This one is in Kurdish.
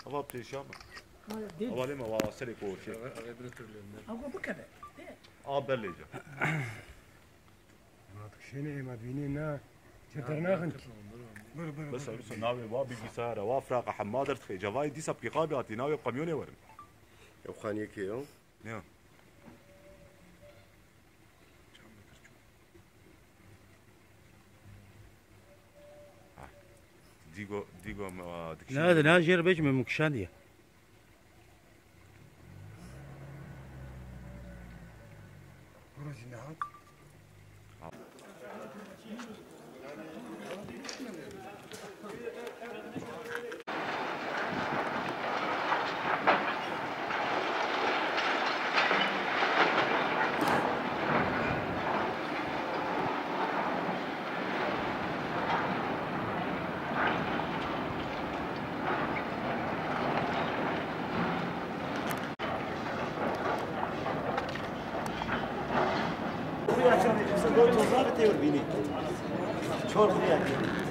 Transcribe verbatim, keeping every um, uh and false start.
Ava pêşiya me. Ava lê me, ava serê koşê. Ava bikeve. A belê ca. Ema dikişêne, ema dibînê na. Çe dernaxin. Bes, bes, navê wa bilgisayara, wa fraqa hema dertixê. Cevayê dîsa pîqabî hatî, navê qemyonê werin. Ew xaniyekê yo. Ne? Ha. Dîgo, dîgo me, a, dikişî. Ne, ne, jêr bêj me mukşandiye. Burası ne hat? Buraya açın, sen de tozlar tevir bini. Çor buraya açın.